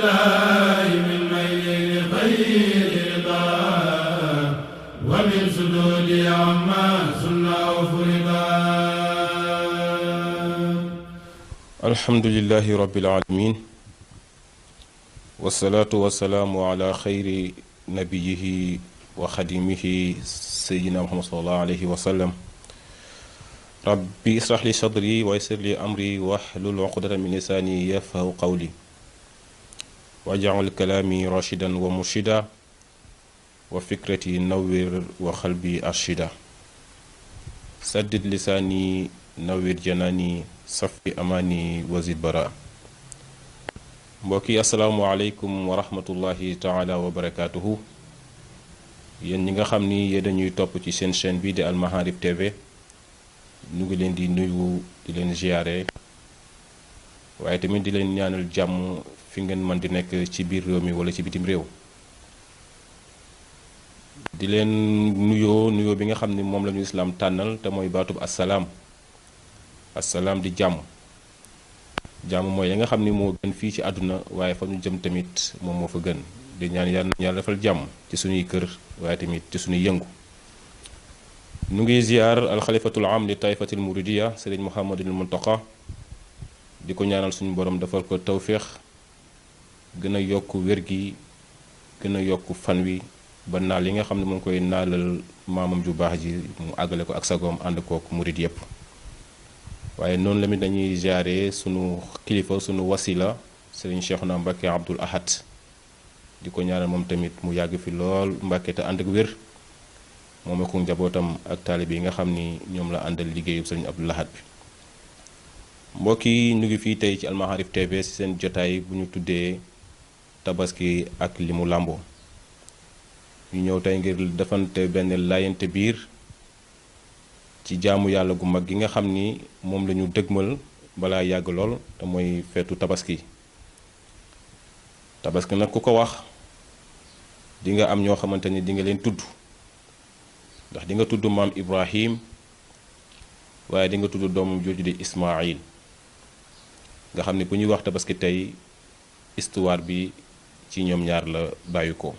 بالله من ميل غير رضا ومن سدود عما سنة وفرضا. الحمد لله رب العالمين والصلاة والسلام على خير نبيه وخديمه سيدنا محمد صلى الله عليه وسلم. ربي اشرح لي صدري ويسر لي أمري واحلل عقدة من لساني يفقهوا قولي واجعل كلامي راشدا ومرشدا وفكرتي نوّر وقلبي أرشدا سدد لساني نوّر جناني صفي أماني وزد براء. mbokki asalaamualeykum wa rahmatullahi taala wa barakaatuhu. yéen ñi nga xam ni yéen dañuy topp ci seen chaîne bi di Al Maarif TV ñu ngi leen di nuyu di leen ziyaare waaye tamit di leen ñaanal jàmm fi ngeen mën di nekk ci biir réew mi wala ci bitim réew. di leen nuyoo bi nga xam ni moom la ñu islaam tànnal te mooy baatub assalaam. assalaam di jàmm. jàmm mooy ya nga xam ni moo gën fii ci àdduna waaye fa ñu jëm tamit moom moo fa gën di ñaan yàlla defal jàmm ci suñuy kër waaye tamit ci suñuy yëngu. ñu ngi ziyaar alxalifatul am li taifatil muridiya sëriñ Muhammadul Muntaqa di ko ñaanal suñu borom defal ko tawféex gën a yokk wér gi gën a yokk fan wi ba naal yi nga xam ne mu ngi koy naalal maamam ju baax ji mu àggale ko ak sagoom ànd kook murid yépp. waaye noonu la mi dañuy ziare sunu kilifa sunu wasila sëriñ Cheikhuna Mbacke Abdoul Ahad di ko ñaanal moom tamit mu yàgg fi lool Mbacke te ànd ak wér moom ak njabootam ak taalibe yi nga xam ni ñoom la àndal liggéeyu sëriñ Abdoul Ahad bi. mbokk yi ñu ngi fii tey ci Al Maarif TV ci seen jotaay bu ñu tuddee tabaski ak li mu làmboo. ñu ñëw tey ngir defante benn laayante biir ci jaamu yàlla gu mag gi nga xam ni moom la ñu dëgmal balaa yàgg lool te mooy feetu tabaski. tabaski nag ku ko wax di nga am ñoo xamante ni di nga leen tudd ndax di nga tudd maam Ibrahim waaye di nga tudd doomam jooju di Ismaayil nga xam ni bu ñuy wax tabaski tey histoire bi ci ñoom ñaar la bàyyi ko.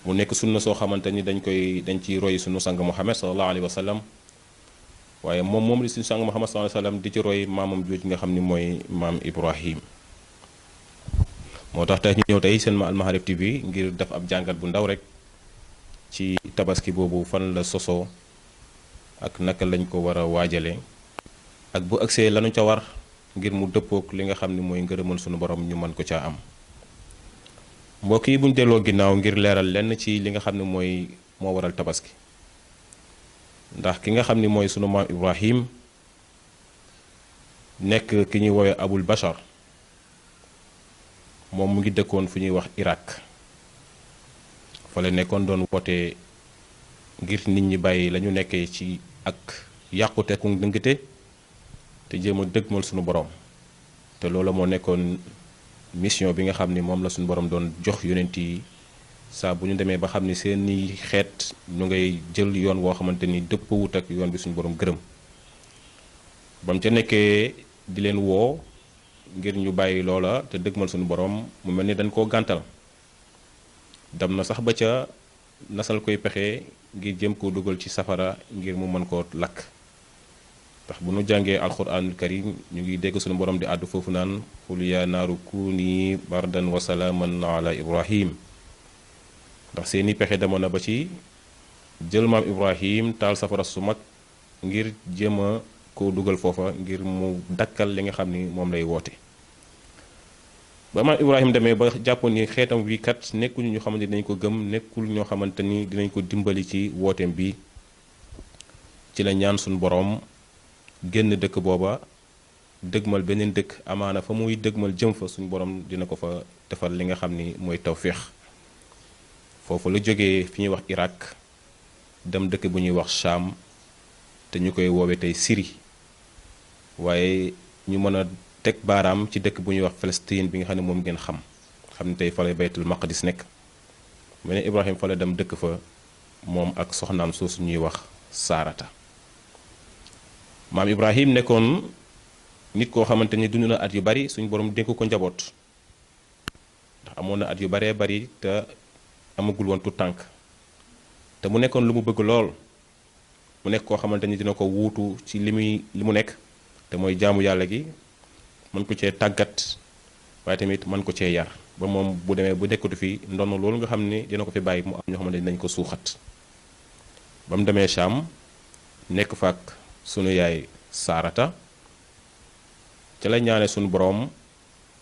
mu nekk sunna soo xamante ni dañ ciy roy sunu sang Muhammad sallallahu alayhi wa sallam waaye moom li suñu sang Muhammad sallallahu alayhi wa sallam di ci roy maamam jooju nga xam ni mooy maam Ibrahim. moo tax tey ñu ñëw tey seen Al Maarif TV ngir def ab jàngat bu ndaw rek ci tabaski boobu fan la sosoo ak naka lañ ko war a waajale ak bu agsee lañu ca war ngir mu dëppook li nga xam ni mooy ngërëmal sunu borom ñu mën ko caa am. mbokk yi bu ñu delloo ginnaaw ngir leeral lenn ci li nga xam ne moo waral tabaski ndax ki nga xam ni mooy sunu maam Ibrahim nekk ki ñuy woowee Abul Bashar moom mu ngi dëkkoon fu ñuy wax Irak fa la nekkoon doon woote ngir nit ñi bàyyi la ñu nekkee ci ak yàqute ku dëngate te jéem a dëgmal sunu borom te loolu moo nekkoon mission bi nga xam ni moom la suñu borom doon jox yonent yi saa bu ñu demee ba xam ni seeni xeet ñu ngay jël yoon woo xamante ni dëppwut ak yoon bi suñu borom gërëm ba mu ca nekkee di leen woo ngir ñu bàyyi loola te dëgmal suñu borom mu mel ni dañ koo gàntal dem na sax ba ca nasal koy pexe ngir jëm koo dugal ci safara ngir mu mën koo lakk. ndax bu nu jàngee alquranul karim ñu ngi dégg suñu borom di àddu foofu naan xul yaa naaru kuuni bardan wa salaaman ala Ibrahim ndax seeni pexe demoon na ba ci jël maam Ibrahim taal safara su mag ngir jéem a koo dugal foofa ngir mu dakkal li nga xam ni moom lay woote. ba maam Ibrahim demee ba jàppoon ni xeetam wi kat nekkul ñoo xamante ni dinañ ko gëm nekkul ñoo xamante ni dinañ ko dimbali ci wooteem bi ci la ñaan suñu borom. génn dëkk booba dëgmal beneen dëkk amaana fa muy dëgmal jëm fa suñu borom dina ko fa defal li nga xam ni mooy tawféex foofu la jógee fi ñuy wax Irak dem dëkk bu ñuy wax Cham te ñu koy woowee tey Syrie waaye ñu mën a teg baaraam ci dëkk bu ñuy wax Palestine bi nga xam ne moom ngeen xam ne tey fa la baytul maqdis nekk mel ne Ibrahim fa la dem dëkk fa moom ak soxnaam soosu ñuy wax Saarata. maam Ibrahim nekkoon nit koo xamante ni dund na at yu bari suñu borom dénk ko njaboot amoon na at yu baree bari te amagul woon tout tànk te mu nekkoon lu mu bëgg lool mu nekk koo xamante ni dina ko wuutu ci li mu nekk te mooy jaamu yàlla gi mën ko cee tàggat waaye tamit mën ko cee yar ba moom bu demee bu nekkatu fi ndono loolu nga xam ne dina ko fi bàyyi mu am ñoo xamante ni nañ ko suuxat ba mu demee Cham nekk fa ak sunu yaay Saarata ca la ñaane sunu borom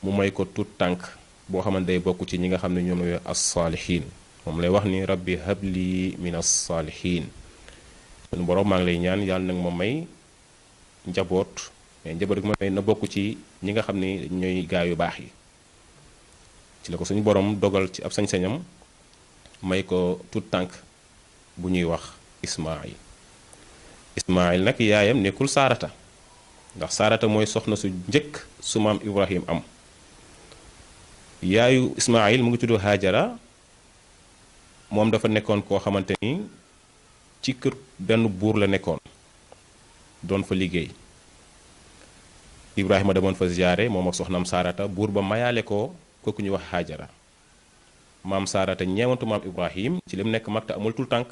mu may ko tout tànk boo xamante day bokk ci ñi nga xam ne ñoom la as-saalihiin moom lay wax ni rabbi habli min as-saalihiin sunu borom maa ngi lay ñaan yàlla nag ma may njaboot mais njaboot gi ma may na bokk ci ñi nga xam ne ñooy gaa yu baax yi ci la ko suñu borom dogal ci ab sañ-sañam may ko tout tànk bu ñuy wax Ismaayil nag yaayam nekkul Saarata ndax Saarata mooy soxna su njëkk su maam Ibrahim am yaayu Ismaayil mu ngi tudd Haajara moom dafa nekkoon koo xamante ni ci kër benn buur la nekkoon doon fa liggéey Ibrahima demoon fa ziyaare moom ak soxnaam Saarata buur ba mayaale ko kooku ñuy wax Haajara maam Saarata ñeewantu maam Ibrahim ci lim nekk mag te amul tul tànk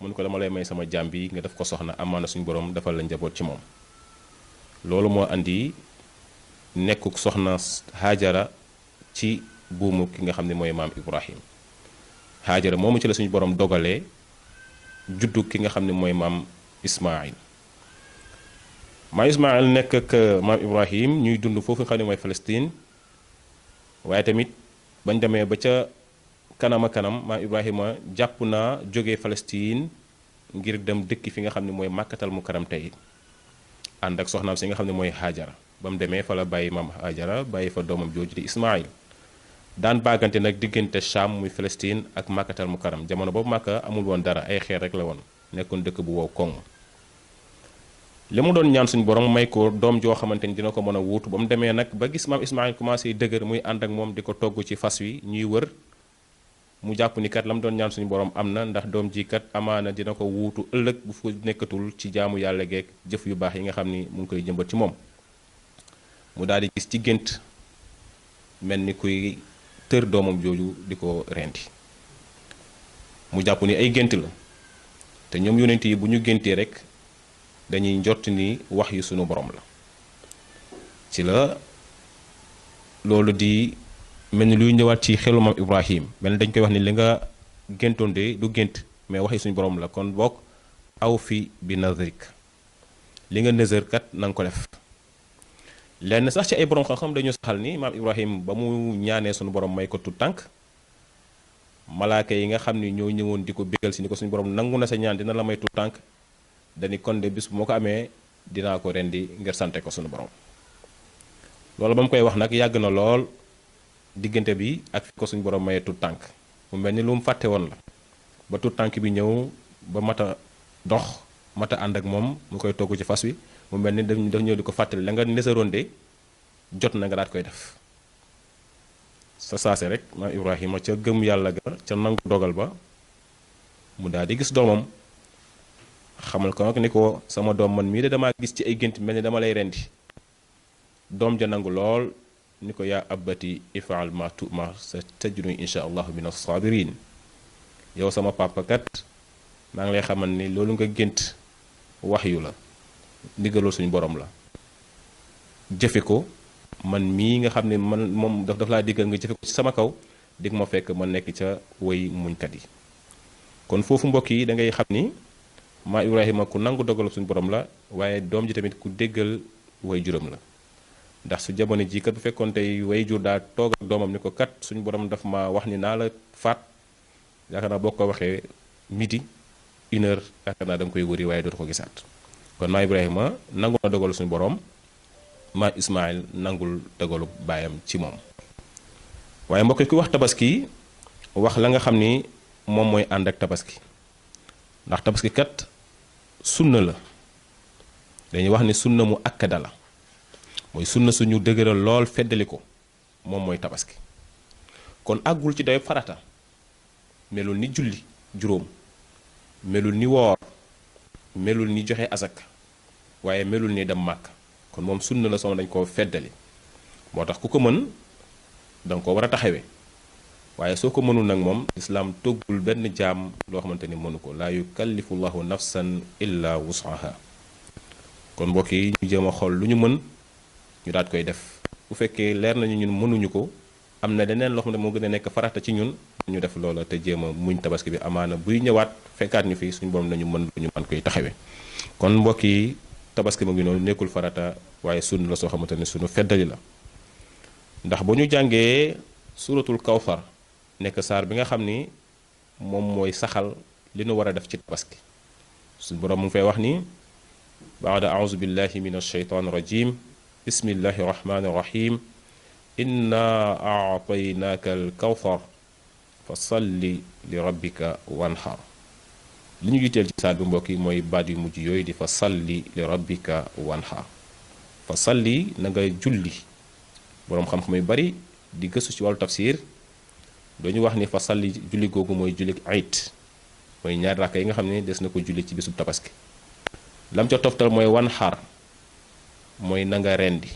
mun ko dama lay may sama jaam bi nga def ko soxna amaana suñu borom defal la njaboot ci moom loolu moo andi nekkuk soxna Haajara ci buumu ki nga xam ne mooy maam Ibrahim Haajara moomu ci la suñu borom dogalee juddu ki nga xam ne mooy maam Ismaayil nekk ak maam Ibrahim ñuy dund foofu nga xam ne mooy Palestine waaye tamit bañ demee ba ca kanam a kanam maam Ibrahima jàpp naa jógee Palestine ngir dem dëkk fi nga xam ne mooy màkkatal mu karam tey ànd ak soxnaam si nga xam ne mooy Haajara ba mu demee fa la bàyyi maam Haajara bàyyi fa doomam jooju di Ismaayil daan baagante nag diggante Cham muy Palestine ak màkkatal mu karam jamono boobu màkka amul woon dara ay xeer rek la woon nekkoon dëkk bu wow koŋ li mu doon ñaan suñu borom may ko doom joo xamante ni dina ko mën a wuutu ba mu demee nag ba gis maam Ismaayil commencé dëgër muy ànd ak moom di ko togg ci fas wi ñuy wër mu jàpp ni kat la mu doon ñaan suñu borom am na ndax doom ji kat amaana dina ko wuutu ëllëg bu fu nekkatul ci jaamu yàlla geek jëf yu baax yi nga xam ni mu ngi koy jëmbat ci moom mu daal di gis ci gént mel ni kuy tër doomam jooju di ko rendi mu jàpp ni ay gént la te ñoom yonent yi bu ñu géntee rek dañuy njort ni wax yu sunu borom la ci la loolu di mel ni luy ñëwaat ci xelu maam Ibrahim mel ni dañ koy wax ni li nga géntoon de du gént mais wax yu suñu borom la kon bokk aw fi bi nazrik li nga nëzër kat na nga ko def lenn sax ci ay borom xam-xam dañu saxal ni maam Ibrahim ba mu ñaanee suñu borom may ko tout tànk malaaka yi nga xam ni ñoo ñëwoon di ko bégal si ni ko suñu borom nangu na sa ñaan dina la may tout tànk dañu kon de bis bu moo ko amee dinaa ko rendi ngir sante ko suñu borom loolu ba mu koy wax nag yàgg na lool diggante bi ak fi ko suñu borom mayee tout tànk mu mel ni lu mu fàtte woon la ba tout tànk bi ñëw ba mata dox mata ànd ak moom mu koy togg ci fas wi mu mel ni daf ñëw di ko fàttali la nga nesaroon de jot na nga daat koy def sa saase rek maam Ibrahima ca gëm yàlla ga ca nangu dogal ba mu daal di gis doomam xamal ko nag ni ko sama doom man mii de damaa gis ci ay gént mel ni dama lay rendi doom ja nangu lool ni ko yaa abati ifaal ma tuma sa tajiduni insha allahu min as-sabirin yow sama papa kat maa ngi lay xamal ni loolu nga gént waxyu la ndigalul suñu borom la jëfe ko man mii nga xam ne man moom daf laa diggal nga jëfe ko ci sama kaw dig ma fekk ma nekk ca way muñkat yi kon foofu mbokk yi da ngay xam ni maa Ibrahima ku nangu dogal suñu borom la waaye doom ji tamit ku déggal way juram la ndax su jamono ji kat bu fekkoon tey way jur daa toog ak doomam ni ko kat suñu borom daf ma wax ni naa la faat yaakaar naa boo ko waxee midi 1h yaakaar naa da nga koy wëri waaye dootu ko gisaat kon maa Ibrahima nangu na dogal suñu borom maa Ismaayil nangul dogalu baayam ci moom waaye mbokk ku wax tabaski wax la nga xam ni moom mooy ànd ak tabaski ndax tabaski kat sunna la dañuy wax ni sunna mu akkada la mooy sunna suñu dëgëral lool feddali ko moom mooy tabaski kon àggul ci day farata melul ni julli juróom melul ni woor melul ni joxe asak waaye melul ni dem màkk kon moom sunna la sama dañ koo feddali moo tax ku ko mën da nga ko war a taxawee waaye soo ko mënul nag moom islaam toggul benn jaam loo xamante ni mënu ko laa yukallifu llahu nafsan illa wusaha kon mbokk yi ñu jéem a xool lu ñu mën ñu daat koy def bu fekkee leer nañu ñun mënuñu ko am na leneen loo xam ne moo gën a nekk farata ci ñun ñu def loola te jéem a muñ tabaski bi amaana buy ñëwaat fekkaat ñu fii suñu borom nañu mën lu ñu mën koy taxawee kon mbokk yi tabaski mu ngi noonu nekkul farata waaye sunn la soo xamante ne sunu feddali la ndax bu ñu jàngee suratul kawsar nekk saar bi nga xam ni moom mooy saxal li nu war a def ci tabaski suñu borom mu ngi fay wax ni baada auzu billahi min alsheytan rajim bismillahi rahmani rahim inna aataynaaka alkawsar fa salli li rabbika wanhar li ñu yitteel ci saar bi mbokk yi mooy baat yu mujj yooyu di fa salli li rabbika wanhar fa salli na nga julli boroom xam-xam yu bari di gëstu ci wàllu tafsir dañu wax ni fa salli julli googu mooy julli ayit mooy ñaari rakka yi nga xam ne des na ko julli ci bisub tabaski lam ca toftal mooy wanhar mooy na nga rendi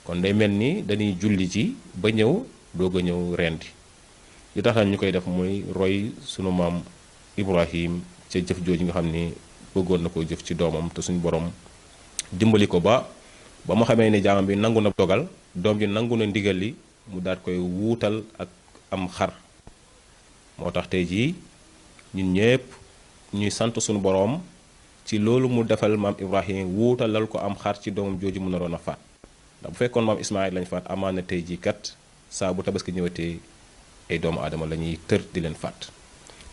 kon day mel ni dañuy julli ci ba ñëw doog a ñëw rendi li tax ñu koy def mooy roy sunu maam Ibrahim ca jëf jooju nga xam ni bëggoon na ko jëf ci doomam te suñu borom dimbali ko ba mu xamee ne jaamam bi nangu na dogal doom ji nangu na ndigal li mu daat koy wuutal ak am xar moo tax tey jii ñun ñëpp ñuy sant suñu borom ci loolu mu defal maam Ibrahim wuutalal ko am xar ci doomam jooju mu naroon a faat ndax bu fekkoon maam Ismaayil lañ faat amaan na tey jii kat saa bu tabaski ñëwatee ay doomu aadama la ñuy tër di leen faat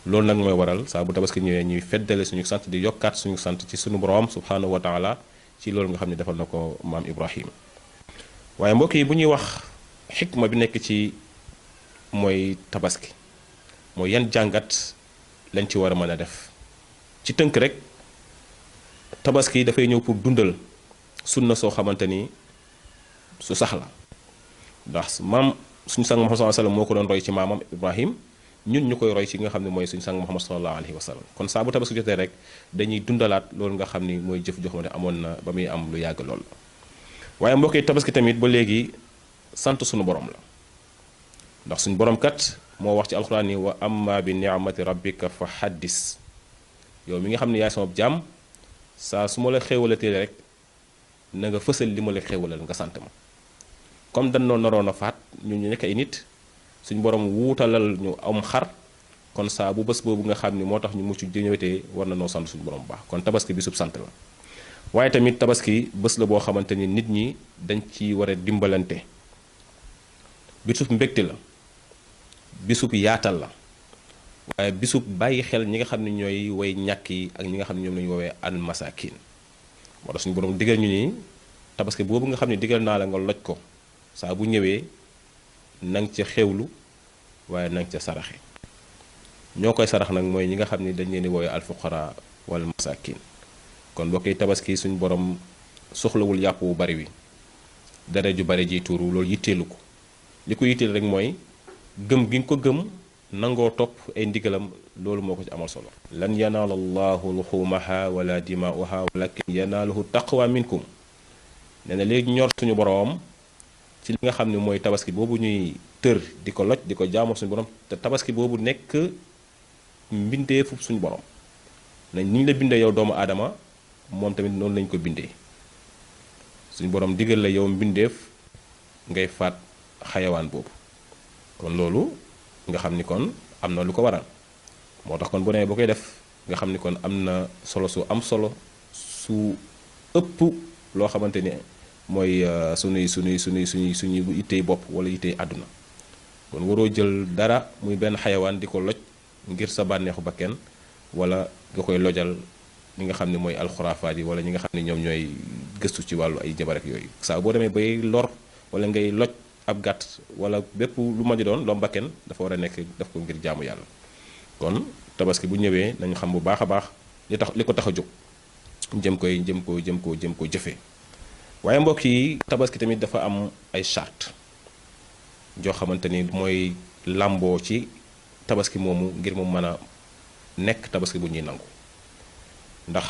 loolu nag mooy waral saa bu tabaski ñëwee ñuy feddale suñu sant di yokkaat suñu sant ci suñu borom subhanahu wa taala ci loolu nga xam ne defal na ko maam Ibrahim waaye mbokk yi bu ñuy wax xikma bi nekk ci mooy tabaski mooy yan jàngat lañ ci war a mën a def ci tënk rek tabaski dafay ñëw pour dundal sunna soo xamante ni su sax la ndax maam suñu sang Muhammad sallallahu alayhi wa sallam moo ko doon roy ci maamam Ibrahim ñun ñu koy roy ci nga xam ne mooy suñu sang Muhammad sallallahu alayhi wa sallam kon saa bu tabaski jotee rek dañuy dundalaat loolu nga xam ni mooy jëf joo xamante amoon na ba muy am lu yàgg lool waaye mbokk yi tabaski tamit ba léegi sant suñu borom la ndax suñu borom kat moo wax ci alxuraan ni wa amma bi ni'mati rabbika fa haddis yow mi nga xam ne yaay sama jaam saa su ma la xéewalatee rek na nga fësal li ma la xéewalal nga sant ma comme dañ noonu naroon a faat ñun ñu nekk ay nit suñu borom wuutalal ñu am xar kon saa bu bés boobu nga xam ni moo tax ñu mucc di ñëwetee war na noo sant suñu borom bu baax kon tabaski bisub sant la waaye tamit tabaski bés la boo xamante ni nit ñi dañ ci war a dimbalante bisub mbégte la bisub yaatal la waaye bisub bàyyi xel ñi nga xam ne ñooy way ñàkk yi ak ñi nga xam ne ñoom lañu woowee al masakin moo tax suñu borom digal ñu ni tabaski boobu nga xam ne digal naa la nga loj ko saa bu ñëwee nang ca xewlu waaye nang ca saraxe ñoo koy sarax nag mooy ñi nga xam ne dañ leen di woowee al fuqara wal masakin kon mbokki tabaski suñu borom soxlawul yàpp wu bari wi dara ju bari ji tuuru loolu yitteelu ko li ko yitteel rek mooy gëm gi nga ko gëm nangoo topp ay ndigalam loolu moo ko ci amal solo lan yanaala allahu luxumaha wala dimaa'uha walakin yanaaluhu taqwa minkum nee na léegi ñor suñu boroom ci li nga xam ne mooy tabaski boobu ñuy tër di ko loj di ko jaamoo suñu borom te tabaski boobu nekk mbindeefu suñu borom nañ ni ñu la bindee yow doomu aadama moom tamit noonu lañ ko bindee suñu borom digal la yow mbindeef ngay faat xayawaan boobu kon loolu nga xam ni kon am na lu ko waral moo tax kon bu nee boo koy def nga xam ni kon am na solo su am solo su ëpp loo xamante ni mooy suñuy yittey bopp wala yittey àdduna kon waroo jël dara muy benn xayawaan di ko loj ngir sa bànneexu bakken wala nga koy lojal ñi nga xam ne mooy alxuraafaat yi wala ñi nga xam ne ñoom ñooy gëstu ci wàllu ay jabar ak yooyu saa boo demee bay lor wala ngay loj ab gàtt wala bépp lu ma di doon loo bakken dafa war a nekk def ko ngir jaamu yàlla kon tabaski bu ñëwee nañu xam bu baax a baax li ko tax a jóg jëm ko jëfee waaye mbokk yi tabaski tamit dafa am ay charte joo xamante ni mooy làmboo ci tabaski moomu ngir mu mën a nekk tabaski bu ñuy nangu ndax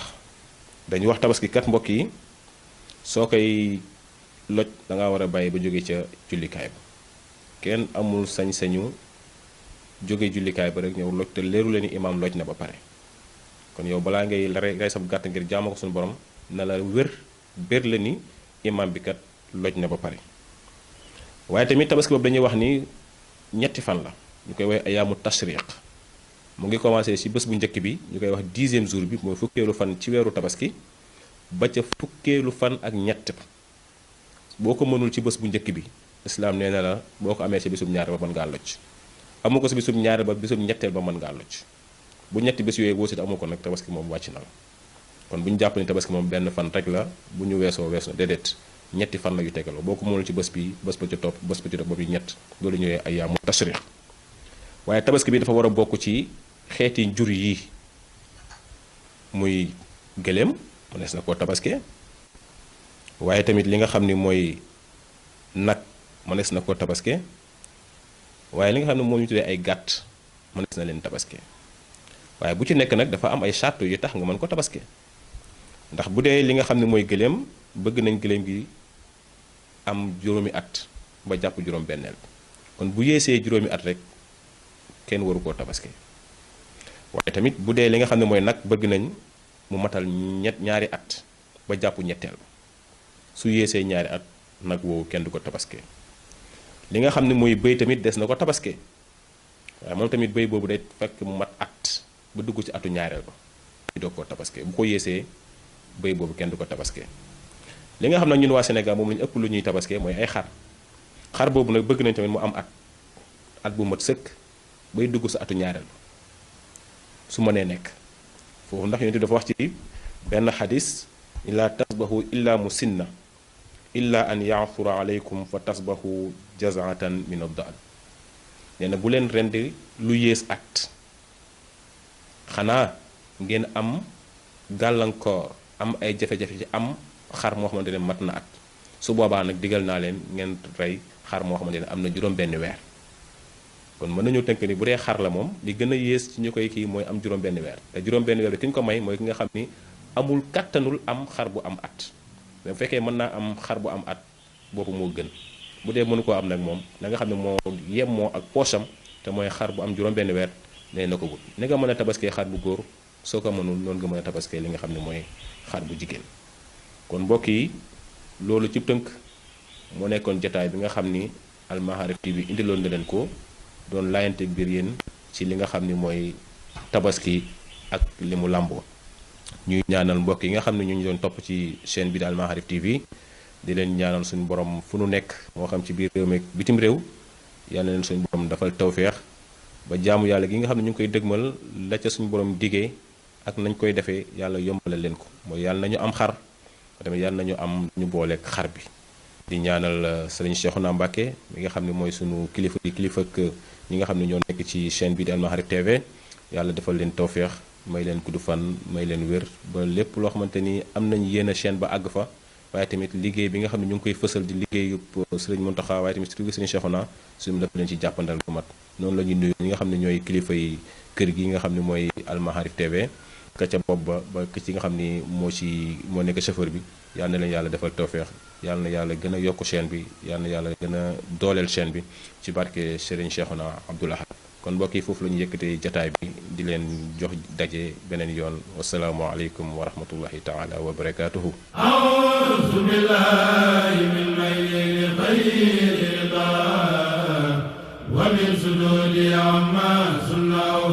dañuy wax tabaski kat mbokk yi soo koy loj da nga war a bàyyi ba jóge ca jullikaay ba kenn amul sañ-sañu jóge jullikaay ba rek ñëw loj te leeru leen ni imaam loj na ba pare. kon yow balaa ngay rey sab gàtt ngir jaamu ko suñu borom na la bér la ni imaam bi kat loj na ba pare. waaye tamit tabaski boobu dañuy wax ni ñetti fan la ñu koy wax ayaamu tashriq mu ngi commencé ci bés bu njëkk bi ñu koy wax 10e jour bi mooy fukkeelu fan ci weeru tabaski ba ca fukkeelu fan ak ñett ba boo ko mënul ci bés bu njëkk bi islaam nee na la boo ko amee ci bésub ñaar ba mën ngaa loj amu ko ci bésub ñaar ba bésub ñetteel ba mën ngaa loj bu ñetti bés yooyu wóosit amu ko nag tabaski moom wàcc na la kon bu ñu jàpp ni tabaski moom benn fan rek la bu ñu weesoo na déedéet ñetti fan la yu tegaloo boo ko mënul ci bés bi bés ba ci topp bés ba ci topp boobu ñett loolu ñëwee ayaamu tashriq waaye tabaski bi dafa war a bokk ci xeeti jur yi muy gëléem mënees na koo tabaske waaye tamit li nga xam ni mooy nag mënees na koo tabaske waaye li nga xam ne moom ñu tuddee ay gàtt mënees na leen tabaske waaye bu ci nekk nag dafa am ay charte yu tax nga mën ko tabaske ndax bu dee li nga xam ne mooy gëléem bëgg nañ gëléem gi am juróomi at ba jàpp juróom benneel kon bu yeesee juróomi at rek kenn waru koo tabaske waaye tamit bu dee li nga xam ne mooy nag bëgg nañ mu matal ñaari at ba jàpp ñetteel su yeesee ñaari at nag woowu kenn du ko tabaske li nga xam ne mooy bëy tamit des na ko tabaske waaye moom tamit bëy boobu day fekk mu mat at ba dugg ci atu ñaareel ba ñu doog koo tabaske bu ko yeesee bëy boobu kenn du ko tabaske li nga xam ne ñun waa Sénégal moom lañu ëpp lu ñuy tabaske mooy ay xar boobu nag bëgg nañ tamit mu am at bu mat sëkk bay dugg sa atu ñaareel su mënee nekk foofu ndax yonent dafa wax ci benn xadis laa tasbahu illa musinna illa an yaasura aleykum fa tasbahu jazaatan min ad-da'an nee na bu leen rendi lu yées at xanaa ngeen am gàllankoor am ay jafe-jafe ci am xar moo xamante ne mat na at su boobaa nag digal naa leen ngeen rey xar moo xamante ne am na juróom benn weer kon mën nañu tënk ni bu dee xar la moom li gën a yées ci ñu koy kii mooy am juróom benn weer te juróom benn weer bi ki ñu ko may mooy ki nga xam ni amul kattanul am xar bu am at mais bu fekkee mën naa am xar bu am at boobu moo gën bu dee mënu koo am nag moom na nga xam ne moo yemmoo ak poosam te mooy xar bu am juróom benn weer nee na ko wut ni nga mën a tabaskee xar bu góor soo ko mënul noonu nga mën a tabaskee li nga xam ne mooy xar bu jigéen kon mbokk yi loolu ci tënk moo nekkoon jotaay bi nga xam ni Al Maarif TV indiloon na leen ko doon laayante biir yéen ci li nga xam ni mooy tabaski ak li mu làmboo ñuy ñaanal mbokk yi nga xam ne ñu ngi doon topp ci chaîne bi di Al Maarif TV di leen ñaanal suñu borom fu nu nekk moo xam ci biir réew mi bitim réew yal na leen suñu borom dafal tawféex ba jaamu yàlla gi nga xam ne ñu ngi koy dëgmal la ca suñu borom digee ak nañ koy defee yàlla yombalal leen ko mooy yàlla nañu am xar tamit yàlla nañu am ñu booleeg xar bi di ñaanal sëriñ Cheikhouna Mbacké mi nga xam ne mooy sunu kilifa di kilifa ak ñi nga xam ne ñoo nekk ci chaîne bi di Al Maarif TV yàlla defal leen tawféex may leen gudd fan may leen wér ba lépp loo xamante ni am nañ yéen a chaîne ba àgg fa waaye tamit liggéey bi nga xam ne ñu ngi koy fësal di liggéey yëpp sëriñ Mountakha waaye tamit surtout sëriñ Cheikhouna suñu def leen ci jàppandal bu mat noonu la ñuy nuyu ñi nga xam ne ñooy kilifa yi kër gi nga xam ne mooy Al Maarif TV ka ca bopp ba ka ci nga xam ni moo nekk chauffeur bi yal na leen yàlla defal tawféex yal na yàlla gën a yokk chaîne bi yal na yàlla gën a dooleel chaîne bi ci barke Serigne Cheikhouna Abdoul Ahad kon mbokk yi foofu la ñu yëkkatee jataay bi di leen jox daje beneen yoon wasalaamualeykum wa rahmatullahi taala wa barakaatuhu. a'uuzu billaahi min mayli ghayri daa wa min suduudi amma sunna wa